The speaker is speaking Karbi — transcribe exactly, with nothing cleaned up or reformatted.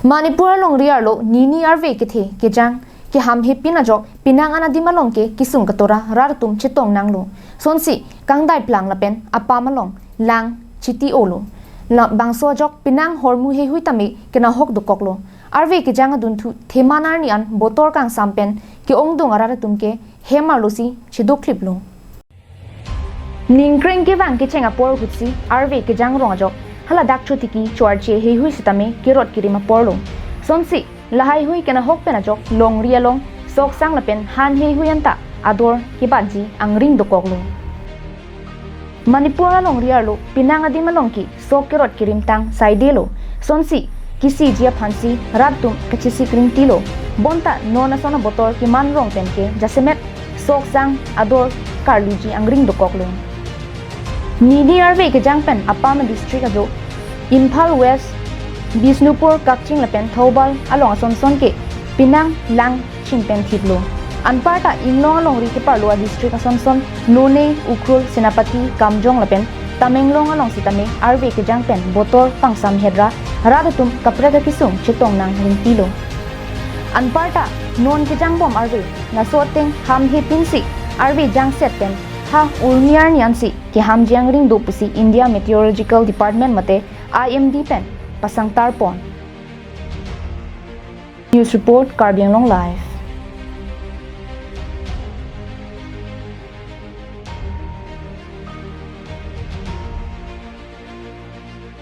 Manipur alongri arlo nini arve kethe kejang keham hepin ajok penang anadim along ke kesung katora rat atum chetong nanglo. Sonsi kangdai plang lapen apam along lang chiti-olo. La bangso ajok penang hormu heihui tame kenahok dokoklo. Arve kejang adunthu theman arni an botor kangsam pen ke-ongdung arat atum ke hem arlosi chedokhliplo. Ningkreng kevang kecheng apor ahutsi arve kejang rong ajok haladak chotiki choarche heihui sitame kerot kerim aporlo. Sonsi lahaihui kenahok pen ajok longri along soksang lapen han heihui anta ador kebatji angring dokoklo. Manipur alongri arlo penang adim along ke sok kerot kerim tang saidelo. Sonsi kesiji aphansi rat atum kachesik ringtilo. Bonta non ason abotor keman rong pen ke jasemet soksang ador karluji angring dokoklo. Nini arve kejang pen apam district ajo Imphal West, Bishnupur, Kakching lapen Thoubal along asonson ke penang lang chingpen thiplo. Anparta inglong alongri keparlo adistrict asonson Noney, Ukhrul, Senapati, Kamjong lapen Tamenglong along sitame arve kejang pen botor pangsam hedra rat atum kaprek akesung chetong nang ringtilo. Anparta non kejangbom arve laso ateng ham hepinsi arve jangset pen ha urmi arni ansi kehamji angring do pusi India Meteorological Department mate I M D pen pasang tarpon. News report, Karbi Anglong Live.